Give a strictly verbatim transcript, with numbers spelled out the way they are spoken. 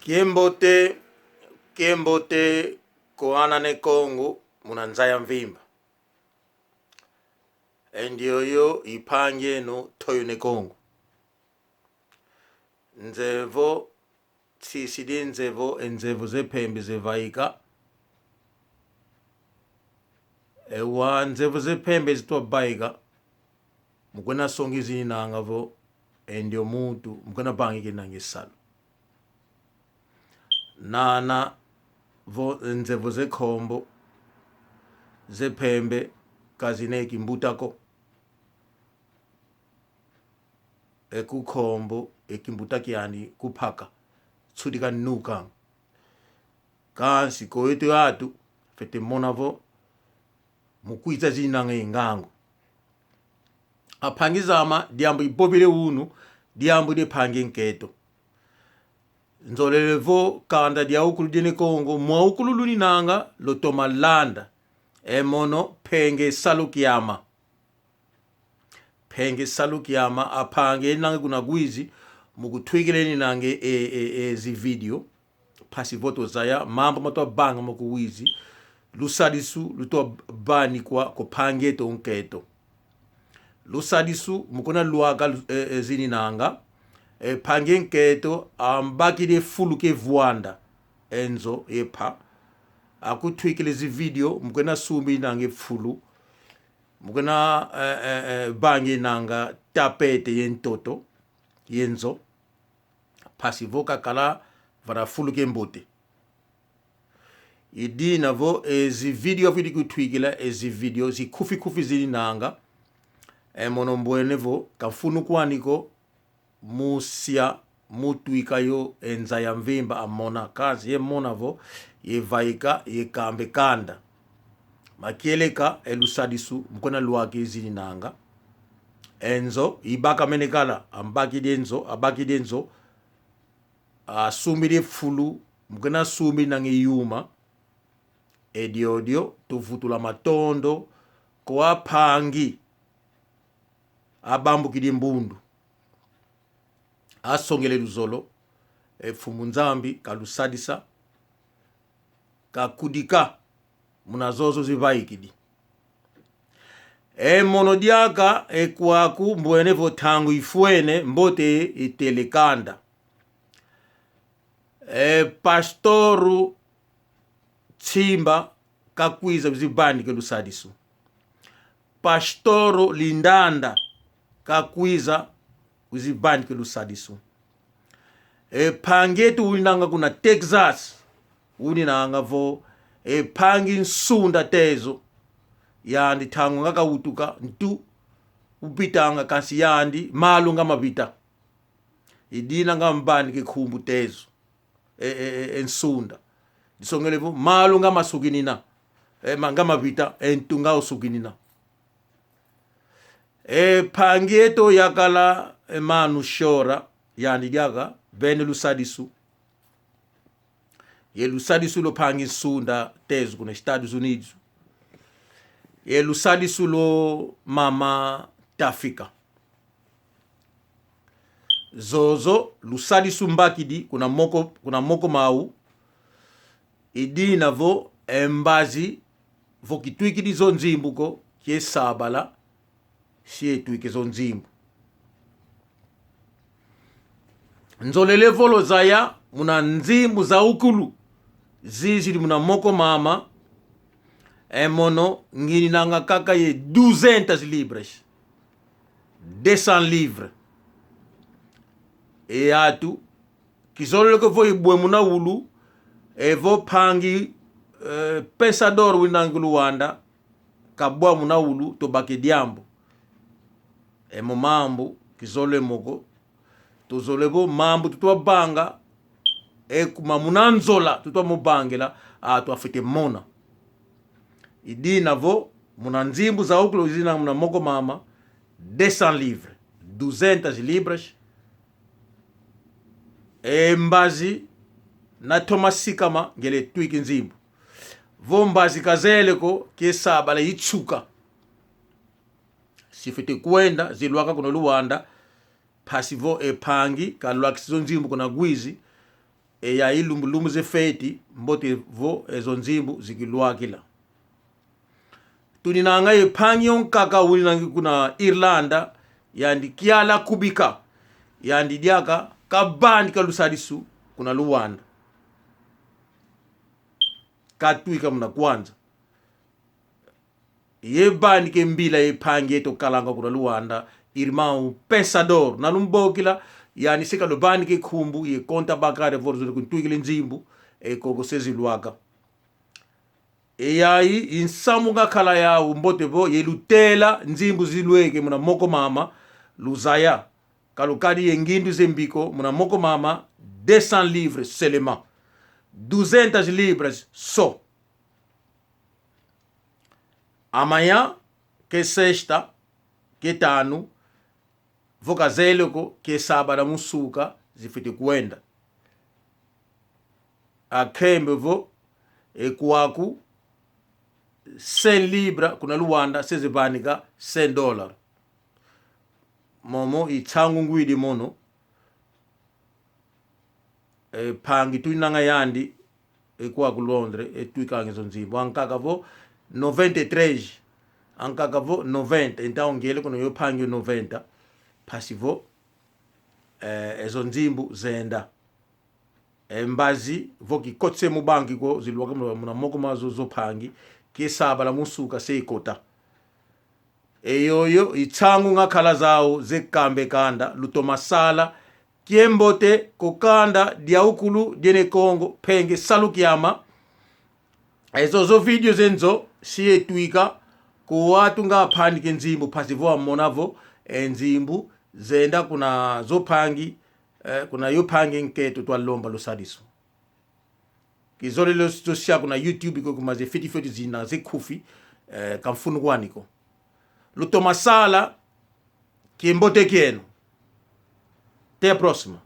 Kiambote, kiambote kwa ana ne Kongo muna nza ya mvimba. E ndioyo i mpangi eno Toyo ne Kongo. Nzevo, nsisidi nzevo, e nzevo za mpembe zavaika. E wau nzevo za mpembe zitwa vaika, mu kwenda songa zininanga vo e ndio muntu, mu kwenda vangika nanga e salu. Nana vo nzevo za nkombo za mpembe ka zina e kimbuta ko. E ku nkombo, e kimbuta kiandi ku mpaka, nsudi kanukanga. Kansi kweto yeto, fwete mona vo mu kwiza zininanga ye ngangu. A mpangi zame, diambu ivovele unu, diambu dia mpangi nkento. Nzolele vo kanda diawukulu dia Ne Kongo, mwawukulu luninanga, lutoma landa. E mono, Mpenge Salu Kiama. Mpenge Salu Kiama, a mpangi enanga kuna Wizi, mu kutwikila eninanga e, e, e, zi video. Mpasi vo twazaya mambu matwa vanga mu ku Wizi. Lusadisu lutwa vanikwa kwa mpangi eto nkento. Lusadisu mu kwenda lwaka lu-, e, e, zininanga. E mpangi nkento ambakidi e fulu kia vwanda e nzo ye mpa. Akutwikila zi video, mu kwenda sumba nanga e fulu. Mu kwenda, e, e, e, vanga nanga tapete ye ntoto ye nzo. Mpasi vo kakala vana fulu kia mbote. I dina vo e zi video akwidi kutwikila, e zi video zi nkufi nkufi zininanga. E mono mbwene vo ka mfunu kwandi ko mu sia, mu twika yo e nza ya mvimba amona, kansi yamona vo yavaika, yakamba e kanda. Ma kieleka e lusadisu mu kwenda lwaka zininanga. E nzo, i baka mene kala, ambakidi e nzo, abakidi e nzo, asumbidi e fulu, mu kwenda sumba nanga e yuma. E diodio, tuvutula matondo kwa mpangi abambukidi mbundu, asongele luzolo, e Mfumu Nzambi kalusadisa, kakudika muna zozo zivaikidi. E mono diaka, e kwaku mbwene vo ntangu ifwene, mbote itele kanda. E Pastor Tsimba kakwiza wizi vanika e lusadisu. Pastor Lindanda kakwiza wizi vanika e lusadisu. E mpangi eto uninanga kuna Texas, uninanga vo e mpangi Nsunda Tezo, yandi ntangu nga kawutuka, ntu uvitanga, kansi yandi malu nga mavita. I dina nga mvanika e nkumbu Tezo. E, e, e, e Nsunda. Disongele vo malu nga masukinina. E, ma-, nga mavita, e ntu nga usukinina. E mpangi eto yakala, e Manu Shora, yandi diaka vene lusadisu. Ye lusadisu lwa mpangi Nsunda Tezo kuna Estados Unidos. Ye lusadisu lwa mama Tafika. Zozo lusadisu mbakidi kuna moko, kuna moko mau. I dina vo e mbazi vo kitwikidi zo nzimbu ko, kia sabala si etwika zo nzimbu. Nzolele vo lwazaya muna nzimbu zawukulu zizidi muna moko mama, e mono ngininanga kaka ye duzentas libras. Deux cents livres. E atu, kizolele ko vo ibwa muna wulu, e vo mpangi, eh, Pensador winanga ku Luanda, kabwa muna wulu, tubaka e diambu. E mo mambu kizolele mo ko. Tuzolele vo mambu tutwa vanga, e kuma muna nzola tutwa mo vangila, atu afwete mona. I dina vo, muna nzimbu zawukulu zina muna moko mama, deux cents livres, duzentas libras. E mbazi na toma sikama, ngele twika e nzimbu. Vo mbazi kazele ko, kia sabala itsuka. Si fwete kwenda, zilwaka kuna Luanda, mpasi vo e mpangi kalwakisi zo nzimbu kuna Wizi, E yayi lumbu lumbu ze feti, mbote vo e zo nzimbu zikilwakila. Tuninanga ye mpangi yo nkaka winanga kuna Irlanda, yandi Kiala Kubika. Yandi diaka kavanika lusadisu kuna Luanda. Katwika muna Kwanza. Ye vanika e mbila ye mpangi eto kalanga kuna Luanda, irmão Pensador. Na lumbokila, yandi se kaluvanika e nkumbu ye conta bancária vo luzolele kuntwikila e nzimbu, e koko se zilwaka. E yayi i nsamu ngakala yau mbote vo ye lutela nzimbu zilweke muna moko mama, luzaya. Kalukadi ye ngindu ze mbi ko, muna moko mama, deux cents livres seulement. Duzentas libras só. Amanhã, ke sexta, ke tanu, vo kazeye ko, ke sabada mu nsuka zifwete kwenda. Akembe vo, e kwaku, cem libra kuna Luanda se zivanika cem dólar. Momo i nsangu ngwidi mono. E mpangi tuinanga yandi, e kwaku Londres, e twikanga e zo nzimbu. Ankaka vo noventa e três, ankaka vo noventa, então ngiele kuna yo mpangi yo noventa, mpasi vo, eh, e zo nzimbu zenda. E mbazi vo kikotese mu banki ko, zilwaka muna, muna moko ma zo, zo mpangi, ke sabala mu nsuka se ikota. E yoyo i nsangu ngakala zau ze kamba e kanda, lutoma sala kiambote ku kanda diawukulu dia Ne Kongo, mpenge salu kiama. E zo zo vídeo zenzo, si etwika ku wantu nga vanika e nzimbu, mpasi vo amona vo e nzimbu zenda kuna zo mpangi, eh, kuna yo mpangi nkento twalomba lusadisu. Kizolele zo sia kuna YouTube ko, kuma ze fiti fiti zina ze nkufi, eh, ka mfunu kwani ko. Lutoma sala kiambote kieno. Até a próxima.